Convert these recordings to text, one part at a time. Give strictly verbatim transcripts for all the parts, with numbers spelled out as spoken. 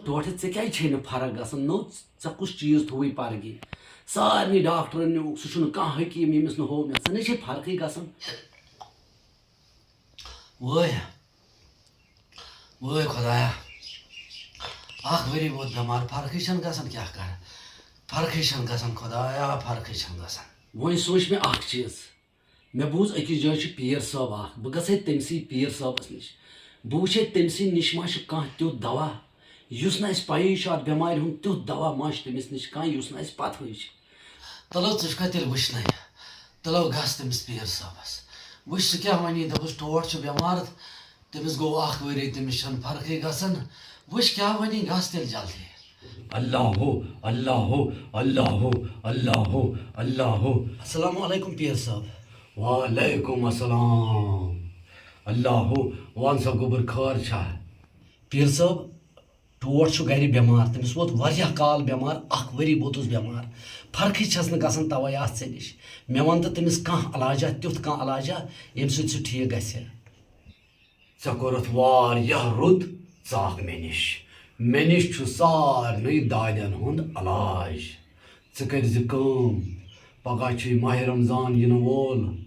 ٹوٹھٕ، ژےٚ کیٛازِ چھے نہٕ فرق گژھان؟ نوٚو، ژےٚ کُس چیٖز تھوٚوُے پرگی؟ سارنٕے ڈاکٹرن نیوٗکھ، سُہ چھُنہٕ کانٛہہ حکیٖم ییٚمِس نہٕ ہوو مےٚ۔ ژےٚ نَے چھے فرقٕے گژھان۔ وٲے، وٲے خۄدایا، اکھ ؤری ووت بٮ۪مار، فرقٕے چھَنہٕ گژھان، کیٛاہ کَرٕ؟ فرقٕے چھَنہٕ گژھان خۄدایا، فرقٕے چھَنہٕ گژھان۔ وۄنۍ سوٗنٛچ مےٚ اکھ چیٖز۔ مےٚ بوٗز أکِس جایہِ چھُ پیٖر صٲب اکھ، بہٕ گژھٕ ہے تٔمسٕے پیٖر صٲبس نِش۔ بہٕ وٕچھٕ ہے تٔمسٕے نِش ما چھُ کانٛہہ تیُتھ دوا، یُس نہٕ اَسہِ پَیی چھُ، اَتھ بٮ۪مارِ ہُنٛد تیُتھ دوا ما چھُ تٔمِس نِش کانٛہہ، یُس نہٕ اَسہِ پَتہٕے چھُ۔ تَلو، ژٕ چھُکھا تیٚلہِ وٕچھنَے؟ تَلو، گژھ تٔمِس پیٖر صٲبس۔ وٕچھ، سُہ کیٛاہ وَنی، دَپُس، ٹوٹھ چھُ بٮ۪مار، تٔمِس گوٚو اَکھ ؤری، تٔمِس چھَنہٕ فرقٕے گژھان۔ وٕچھ، کیٛاہ وَنی، گژھ تیٚلہِ جلدی۔ اللہ ہو، اللہ ہو، اللہ ہو، اللہ ہو، اللہ ہو۔ السلام علیکم پیٖر صٲب۔ وعلیکم السلام۔ اللہ ہو، وَن سا گوٚبُر، خٲر چھا؟ پیٖر صٲب، ٹوٹھ چھُ گرِ بٮ۪مار، تٔمِس ووت واریاہ کال بٮ۪مار، اکھ ؤری ووتُس بٮ۪مار، فرقٕے چھَس نہٕ گژھان، تَوَے آس ژےٚ نِش۔ مےٚ وَن تہٕ تٔمِس کانٛہہ علاجا، تیُتھ کانٛہہ علاجا، ییٚمہِ سۭتۍ سُہ ٹھیٖک گژھِ۔ ژےٚ کوٚرُتھ واریاہ رُت، ژٕ آکھ مےٚ نِش۔ مےٚ نِش چھُ سارنٕے دادٮ۪ن ہُنٛد علاج۔ ژٕ کٔرۍ زِ کٲم، پگاہ چھُے ماہِ رمضان یِنہٕ وول۔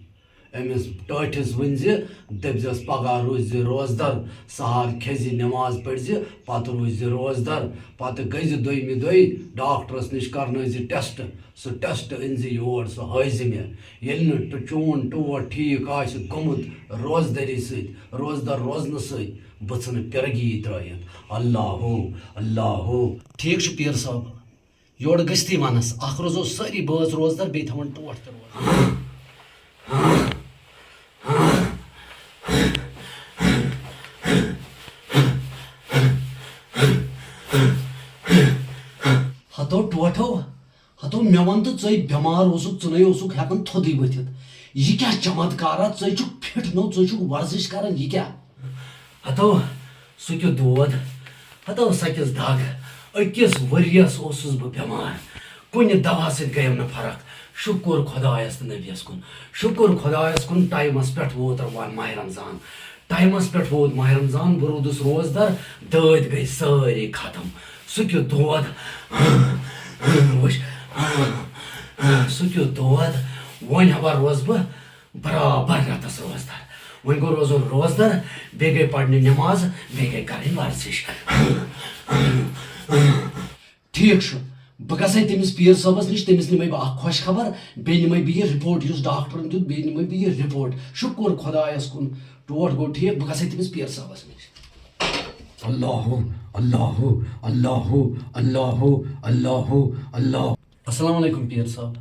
أمِس ٹٲٹھِس ؤنۍ زِ، دٔپۍ زٮ۪س، پگاہ روٗزِ روزدر، سحر کھیٚزِ، نٮ۪ماز پٔرۍ زِ، پتہٕ روٗزِ روزدر۔ پتہٕ گٔے زِ دوٚیمہِ دۄہہِ ڈاکٹرس نِش، کرنٲوۍ زِ ٹیسٹ۔ سُہ ٹیسٹ أنۍ زِ یور، سُہ ہٲوۍ زِ مےٚ۔ ییٚلہِ نہٕ ٹ-، چون ٹوٹھ ٹھیٖک آسہِ گوٚمُت روزدٔری سۭتۍ، روزدر روزنہٕ سۭتۍ، بہٕ ژھٕنہٕ پِرگی ترٲیِتھ۔ اللہ ہو، اللہ ہو۔ ٹھیٖک چھُ پیٖر صٲب، یورٕ گٔژھتٕے وَنَس، اَکھ روزو سٲری بٲژ روزدر، بیٚیہِ تھاوَن ٹوٹھ تہِ روزدر۔ ہتو ٹوٹھو، ہتو مےٚ وَن تہٕ، ژٕے بٮ۪مار اوسُکھ، ژٕنَے اوسُکھ ہٮ۪کان تھوٚدُے ؤتھِتھ۔ یہِ کیٛاہ چمتکارا؟ ژٕے چھُکھ فِٹ نوٚو، ژٕے چھُکھ ورزش کران، یہِ کیٛاہ؟ ہتو، سُہ کیُتھ دود، ہتو سۄ کِژھ دگ، أکِس ؤرۍیَس اوسُس بہٕ بٮ۪مار، کُنہِ دوا سۭتۍ گٔیم نہٕ فرق۔ شُکُر خۄدایَس تہٕ نبیَس کُن، شُکُر خۄدایَس کُن، ٹایمَس پٮ۪ٹھ ووت رمضان، ماہِ رمضان۔ ٹایمَس پٮ۪ٹھ ووت ماہِ رمضان، بہٕ روٗدُس روزدر، دٲدۍ گٔے سٲری ختم۔ سُہ کیُتھ دود، وٕچھ، سُہ کیُتھ دود۔ وۄنۍ ہبا روزٕ بہٕ برابر رٮ۪تَس روزدر۔ وۄنۍ گوٚو روزُن روزدر، بیٚیہِ گٔے پرنہِ نٮ۪ماز، بیٚیہِ گٔے کرٕنۍ ورزش۔ ٹھیٖک چھُ، بہٕ گژھے تٔمِس پیٖر صٲبَس نِش، تٔمِس نِمَے بہٕ اکھ خۄش خبر، بیٚیہِ نِمَے بہٕ یہِ رِپورٹ یُس ڈاکٹرَن دیُت، بیٚیہِ نِمَے بہٕ یہِ رِپورٹ۔ شُکُر خۄدایَس کُن، ٹوٹھ گوٚو ٹھیٖک، بہٕ گژھے تٔمِس پیٖر صٲبَس نِش۔ اللہ ہو، اللہ ہو، اللہ ہو، اللہ ہو، اللہ ہو، اللہ۔ السلام علیکم پیٖر صٲب۔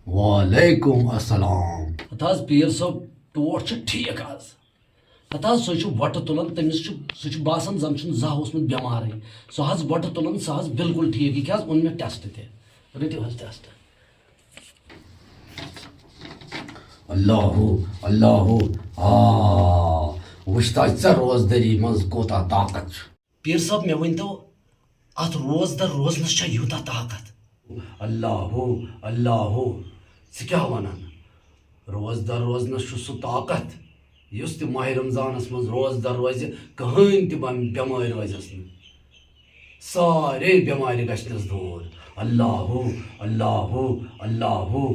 وعلیکم السلام۔ ہتہٕ حظ پیٖر صٲب، ٹوٹھ چھُ ٹھیٖک آز۔ ہتہٕ حظ سُہ چھُ وۄٹہٕ تُلان، تٔمِس چھُ، سُہ چھُ باسان زن چھُنہٕ زانٛہہ اوسمُت بٮ۪مارٕے۔ سُہ حظ وۄٹہٕ تُلان، سُہ حظ بِلکُل ٹھیٖک۔ یہِ کیٛاہ حظ اوٚن مےٚ ٹیسٹ تہِ، رٔٹِو حظ ٹیسٹ۔ اللہ ہو، اللہ ہو، آ، وٕچھ تہ ژےٚ روزدٔری منٛز کوٗتاہ طاقت چھُ۔ پیٖر صٲب، مےٚ ؤنۍتو، اَتھ روزدَر روزنَس چھا یوٗتاہ طاقت؟ اللہ ہو، اللہ ہو، ژٕ کیٛاہ وَنان؟ روزدَر روزنَس چھُ سُہ طاقت، یُس تہِ ماہِ رمضانَس منٛز روزدَر روزِ، کٕہٕنۍ تہِ بٮ۪م-، بٮ۪مٲرۍ روزٮ۪س نہٕ۔ سارے بٮ۪مارِ گژھنَس دوٗر۔ اللہ ہو، اللہ ہو، اللہ ہو۔